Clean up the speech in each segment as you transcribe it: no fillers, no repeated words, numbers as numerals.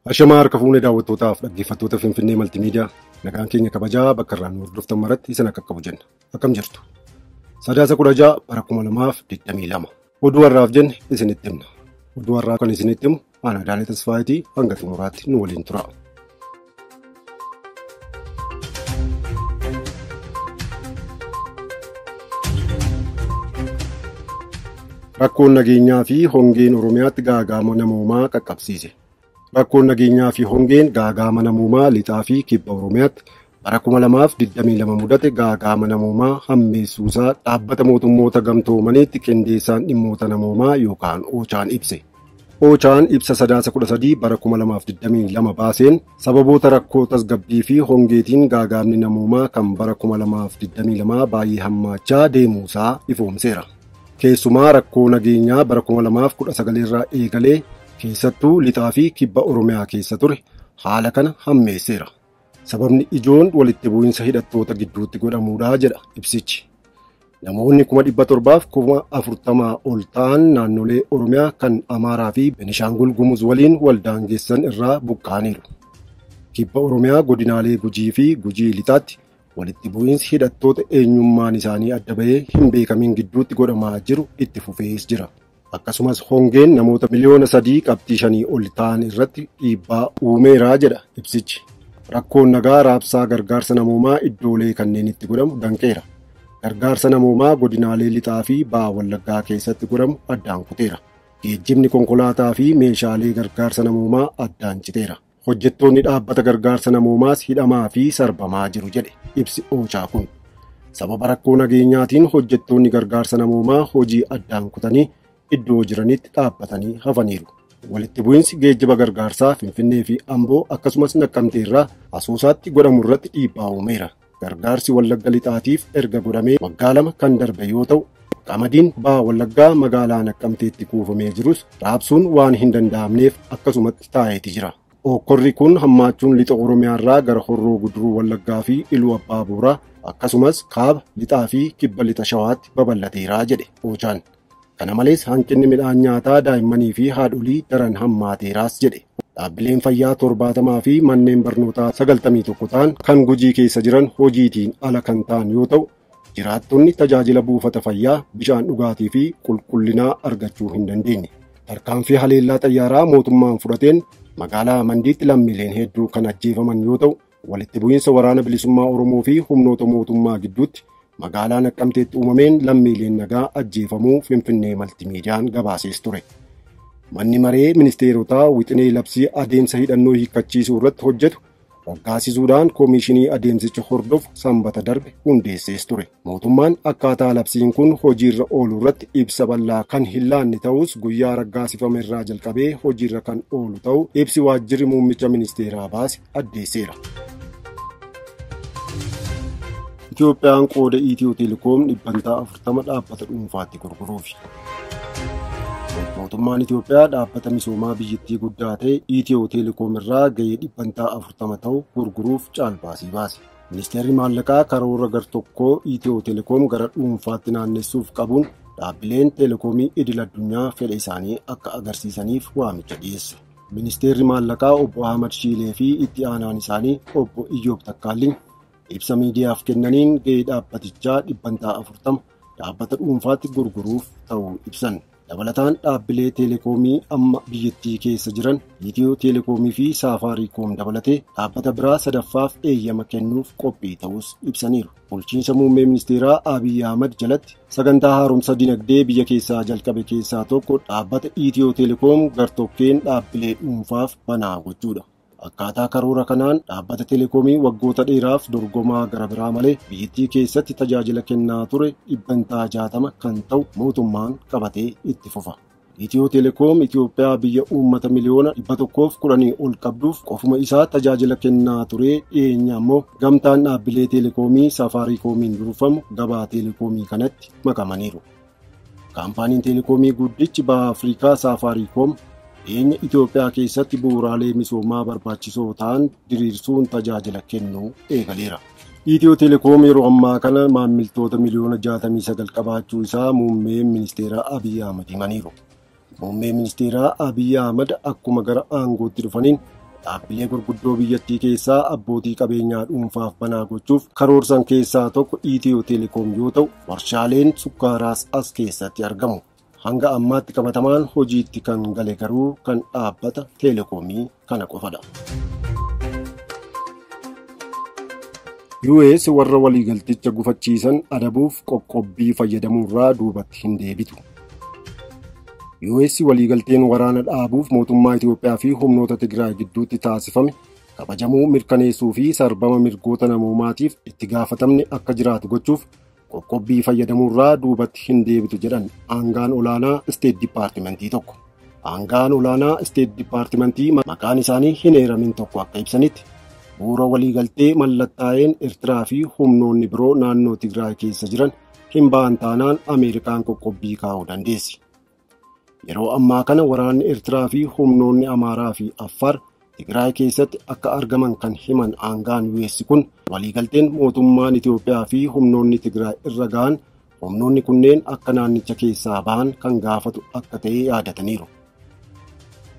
Ashamaa harka fuunee daawwattootaaf dhaggeeffattoota Finfinnee Maltiimiidiyaa nagaan keenya kabajaa bakka irraa nu hordoftan maratti isin akka qabu jenna. Akkam jirtu? Sadaasa 16 bara 2022. Oduu har'aaf jenne isinitti himna. Oduu har'aa kan isinitti himu Aanaa Daanee Tasfaayitii hanga xumuraatti nu waliin tura. Rakkoon nageenyaa fi hongeen Oromiyaatti gaagaama namoomaa qaqqabsiise. Rakkoon nageenyaa fi hongeen gaagaama namoomaa lixaa fi kibba Oromiyaatti bara 2022 mudate gaagaama namoomaa hammeessuusaa dhaabbata mootummoota gamtoomaniitti qindeessaan dhimmoota namoomaa yookaan Oochaan ibse. Oochaan ibsa sadaasa 13 bara 2022 baaseen sababoota rakkoo tasgabbii fi hongeetiin gaagaamni namoomaa kan bara 2022 baay'ee hammaachaa deemuusaa ifoomseera. Keessumaa rakkoo nageenyaa bara 2019 irraa eegalee keessattuu lixaa fi kibba Oromiyaa keessa ture haala kana hammeesseera. Sababni ijoon walitti bu'iinsa hidhattoota gidduutti godhamuudha jedha ibsichi. Namoonni 740,000 ol ta'an naannolee Oromiyaa kan Amaaraa fi Benishaangul Gumuz waliin wal daangessan irraa buqqa'aniiru. Kibba Oromiyaa godinaalee Gujii fi Gujii lixaatti walitti bu'iinsi hidhattoota eenyummaan isaanii adda bahee hin beekamin gidduutti godhamaa jiru itti fufees jira. Akkasumas hongeen namoota miliyoona 3.5 ol ta'an irratti dhiibbaa uumeera jedha ibsichi. Rakkoon nagaa raabsaa gargaarsa namoomaa iddoolee kanneenitti godhamu danqeera. Gargaarsa namoomaa godinaalee lixaa fi ba'a Wallaggaa keessatti godhamu addaan kuteera. Geejjibni konkolaataa fi meeshaalee gargaarsa namoomaa addaan citeera. Hojjettoonni dhaabbata gargaarsa namoomaas hidhamaa fi sarbamaa jiru jedhe ibsi Oochaa kun. Sababa rakkoo nageenyaatiin hojjettoonni gargaarsa namoomaa hojii addaan kutanii iddoo jiranitti dhaabbatanii hafaniiru. Walitti bu'iinsi geejjiba gargaarsaa Finfinnee fi Amboo akkasumas Naqqamtee irraa Asoosaatti godhamu irratti dhiibbaa uumeera. Gargaarsi Wallagga lixaatiif erga godhamee waggaa 2 kan darbe yoo ta'u, qamadiin ba'a Wallaggaa magaalaa Naqqamteetti kuufamee jirus raabsuun waan hin danda'amneef akkasumatti taa'eeti jira. Okkorri kun hammaachuun lixa Oromiyaa irraa gara Horroo Guduruu Wallaggaa fi Iluu Abbaa Booraa akkasumas kaaba lixaa fi kibba lixa Shawaatti babal'ateera jedhe Oochaan. Kana malees hanqinni midhaan nyaataa daa'immanii fi haadholii daran hammaateeraas jedhe. Dhaabbileen fayyaa 70 fi manneen barnootaa 91 ta'an kan Gujii keessa jiran hojiitiin ala kan ta'an yoo ta'u, jiraattonni tajaajila buufata fayyaa, bishaan dhugaatii fi qulqullinaa argachuu hin dandeenye. Tarkaanfii haleellaa xayyaaraa mootummaan fudhateen magaalaa Mandiitti lammiileen hedduu kan ajjeefaman yoo ta'u, walitti bu'iinsa waraana bilisummaa Oromoo fi humnoota mootummaa gidduutti magaalaa Naqqamteetti uumameen lammiileen nagaa ajjeefamuu Finfinnee Maltiimiidiyaan gabaasees ture. Manni maree ministeerotaa wixinee labsii adeemsa hidhannoo hiikkachiisuu irratti hojjetu raggaasisuudhaan koomishinii adeemsicha hordofu sanbata darbe hundeessees ture. Mootummaan akkaataa labsiin kun hojiirra oolu irratti ibsa bal'aa kan hin laanne ta'us guyyaa raggaasifame irraa jalqabee hojiirra kan oolu ta'uu ibsi waajjirri muummicha ministeeraa baase addeesseera. Itoophiyaan qooda Itiyoo Telekoom 40% dhaabbata dhuunfaatti gurguruufi. Mootummaan Itoophiyaa dhaabbata misoomaa biyyattii guddaa ta'e Itiyoo Telekoom irraa gahee 40% ta'u gurguruuf caalbaasii baase. Ministeerri maallaqaa karoora gar-tokkoo Itiyoo Telekoom gara dhuunfaatti naannessuuf qabuun dhaabbileen telekoomii idil addunyaa fedha isaanii akka agarsiisaniif waamicha dhiyeesse. Ministeerri maallaqaa obbo Ahmad Shiilee fi itti aanaan isaanii obbo Iyyoob Takkaalliin ibsa miidiyaaf kennaniin gahee dhaabbatichaa 40% dhaabbata dhuunfaatti gurguruuf ta'uu ibsan. Dabalataan dhaabbilee telekoomii amma biyyattii keessa jiran Itiyoo Telekoomii fi Saafaariikoom dabalatee dhaabbata biraa sadaffaaf eeyyama kennuuf qophii ta'us ibsaniiru. Bulchiinsa muummee ministeeraa Abiy Ahmad jalatti sagantaa haaromsa dinagdee biyya keessaa jalqabe keessaa tokko dhaabbata Itiyoo Telekoom gartokkeen dhaabbilee dhuunfaaf banaa gochuudha. Akkaataa karoora kanaan dhaabbata telekoomii waggoota dheeraaf dorgomaa gara biraa malee biyyattii keessatti tajaajila kennaa ture 60% kan ta'u mootummaan qabatee itti fufa. Itiyoo Telekoom Itoophiyaa biyya uummata miliyoona 110 ol qabduuf qofuma isaa tajaajila kennaa ture dhiyeenya ammoo gamtaan dhaabbilee telekoomii Saafaariikoomiin durfamu gabaa telekoomii kanatti makamaniiru. Kaampaaniin telekoomii guddichi baha Afrikaa Saafaariikoom dhiyeenya Itoophiyaa keessatti bu'uuraalee misoomaa barbaachisoo ta'an diriirsuun tajaajila kennuu eegaleera. Itiyoo Telekoom yeroo ammaa kana maamiltoota miliyoona 69 qabaachuu isaa muummeen ministeeraa Abiy Ahmad himaniiru. Muummeen ministeeraa Abiy Ahmad akkuma gara aangootti dhufaniin Dhaabbilee gurguddoo biyyattii keessaa abbootii qabeenyaa dhuunfaaf banaa gochuuf karoorsan keessaa tokko Itiyoo Telekoom yoo ta'u, warshaaleen sukkaaraas as keessatti argamu. Hanga ammaatti qabatamaan hojiitti kan gale garuu kan dhaabbata Telekoomii kana qofadha. US warra waliigalticha gufachiisan adabuuf qoqqobbii fayyadamuurraa duubatti hin deebitu. US waliigalteen waraana dhaabuuf mootummaa Itiyoophiyaa fi humnoota Tigraay gidduutti taasifame kabajamuu mirkaneessuu fi sarbama mirgoota namoomaatiif itti gaafatamni akka jiraatu gochuuf qoqqobbii fayyadamuurraa duubatti hin deebitu jedhan aangaan olaanaa Isteet Dipaartimentii tokko. Aangaan olaanaa Isteet Dipaartimentii maqaan isaanii hin eeramin tokko akka ibsanitti bu'uura waliigaltee mallattaa'een Eertiraa fi humnoonni biroo naannoo Tigraay keessa jiran hin ba'an taanaan Ameerikaan qoqqobbii kaa'uu dandeessi. Yeroo ammaa kana waraanni Eertiraa fi humnoonni Amaaraa fi Affaar Tigraay keessatti akka argaman kan himan aangaan US kun waliigalteen mootummaan Itiyoophiyaa fi humnoonni Tigraay irra ga'an humnoonni kunneen akka naannicha keessaa bahan kan gaafatu akka ta'e yaadataniiru.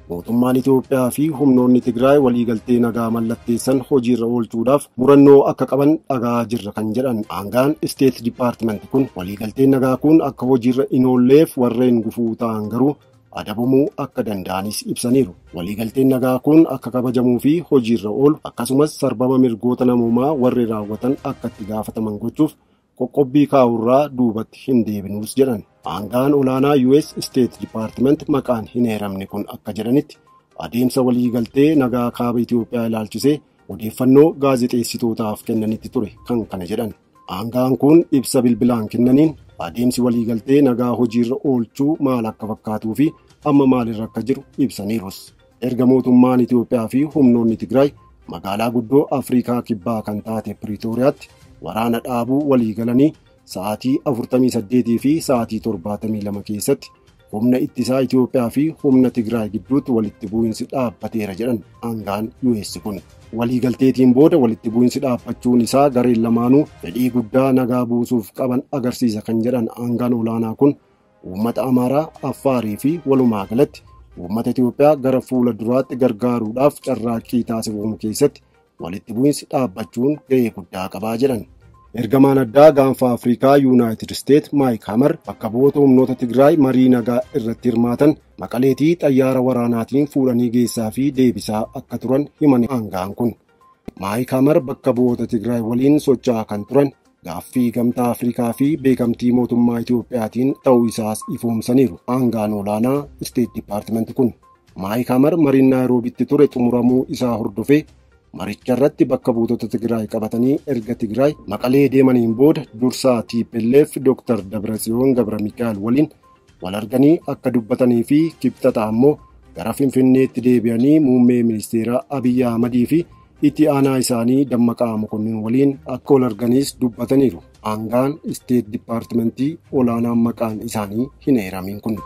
Mootummaan Itiyoophiyaa fi humnoonni Tigraay waliigaltee nagaa mallatteessan hojiirra oolchuudhaaf murannoo akka qaban dhagaa jirra kan jedhan aangaan Isteet Dipaartimenti kun waliigalteen nagaa kun akka hojiirra hin oolleef warreen gufuu ta'an garuu adabamuu akka danda'anis ibsaniiru. Waliigalteen nagaa kun akka kabajamuu fi hojiirra oolu akkasumas sarbama mirgoota namoomaa warri raawwatan akka itti gaafataman gochuuf qoqqobbii kaa'urraa duubatti hin deebinuus jedhan. Aangaan olaanaa US State Department maqaan hin eeramne kun akka jedhanitti adeemsa waliigaltee nagaa kaaba Itiyoophiyaa ilaalchisee odeeffannoo gaazexeessitootaaf kennanitti ture kan kana jedhan. Aangaan kun ibsa bilbilaan kennaniin adeemsi waliigaltee nagaa hojiirra oolchuu maal akka fakkaatuu fi amma maalirra akka jiru ibsaniirus. Erga mootummaan Itiyoophiyaa fi humnoonni Tigraay magaalaa guddoo Afrikaa kibbaa kan taate Piriitooriyaatti waraana dhaabuu waliigalanii sa'aatii 48 fi sa'aatii 72 keessatti humna ittisaa Itiyoophiyaa fi humna Tigraay gidduutti walitti bu'insi dhaabbateera jedhan aangaan US kun. Waliigalteetiin booda walitti bu'insi dhaabbachuun isaa gareen lamaanuu fedhii guddaa nagaa buusuuf qaban agarsiisa kan jedhan aangaan olaanaa kun uummata Amaaraa, Affaarii fi walumaa galatti uummata Itiyoophiyaa gara fuula duraatti gargaaruudhaaf carraaqqii taasifamu keessatti walitti bu'insi dhaabbachuun ga'ee guddaa qabaa jedhan. Ergamaan addaa gaanfa Afrikaa Yuunaayitid Isteet Maayik Hamar bakka bu'oota humnoota Tigraay marii nagaa irratti hirmaatan Maqaleetii xayyaara waraanaatiin fuudhanii geessaa fi deebisaa akka turan himan aangaan kun. Maayik Hamar bakka bu'oota Tigraay waliin socho'aa kan turan gaaffii gamtaa Afrikaa fi beekamtii mootummaa Itiyoophiyaatiin ta'uu isaas ifoomsaniiru aangaan olaanaa Isteet Dipaartimenti kun. Maayik Hamar mariin Naayiroobitti ture xumuramuu isaa hordofee maricha irratti bakka buutota Tigraay qabatanii erga Tigraay Maqalee deemaniin booda dursaa TPLF Dr. Dabratsiyoon Gabra-Mikaa'el waliin wal arganii akka dubbatanii fi kibxata ammoo gara Finfinneetti deebi'anii muummee ministeeraa Abiyyi Ahmadii fi itti aanaa isaanii Dammaqaa Mokonnin waliin akka wal arganiis dubbataniiru. Aangaan Isteet Dipaartimentii olaanaan maqaan isaanii hin eeramin kun.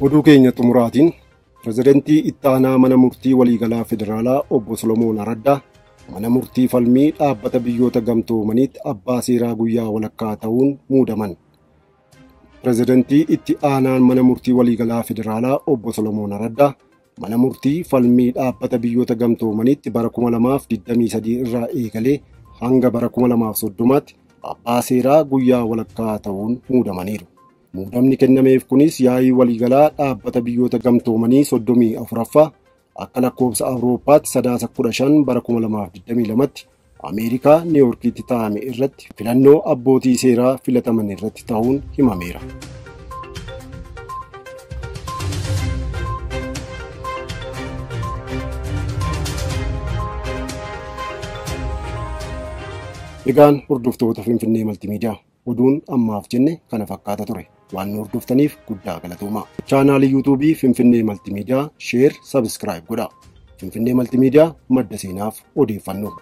Oduu keenya xumuraatiin Pirezidantii itti aanaa mana murtii waliigalaa federaalaa obbo Solomoon Araddaa mana murtii falmii dhaabbata biyyoota gamtoomaniitti abbaa seeraa guyyaa walakkaa ta'uun muudaman. Pirezidantii itti aanaan mana murtii waliigalaa federaalaa obbo Solomoon Araddaa mana murtii falmii dhaabbata biyyoota gamtoomaniitti bara 2023 irraa eegalee hanga bara 2030tti abbaa seeraa guyyaa walakkaa ta'uun muudamaniiru. Muudamni kennameef kunis yaa'ii waliigalaa dhaabbata biyyoota gamtoomanii 34ffaa akka lakkoofsa Awurooppaatti sadaasa 15 bara 2022tti Ameerikaa Niiwoorkiitti taa'ame irratti filannoo abbootii seeraa filataman irratti ta'uun himameera. Egaan hordoftoota Finfinnee Maltiimiidiyaa oduun ammaaf jenne kana fakkaata ture. Waan nu hordoftaniif guddaa galatoomaa. Chaanaalii yuutuubii Finfinnee Maltiimiidiyaa sheer, sabskiraayib godhaa. Finfinnee Maltiimiidiyaa madda seenaaf odeeffannoo.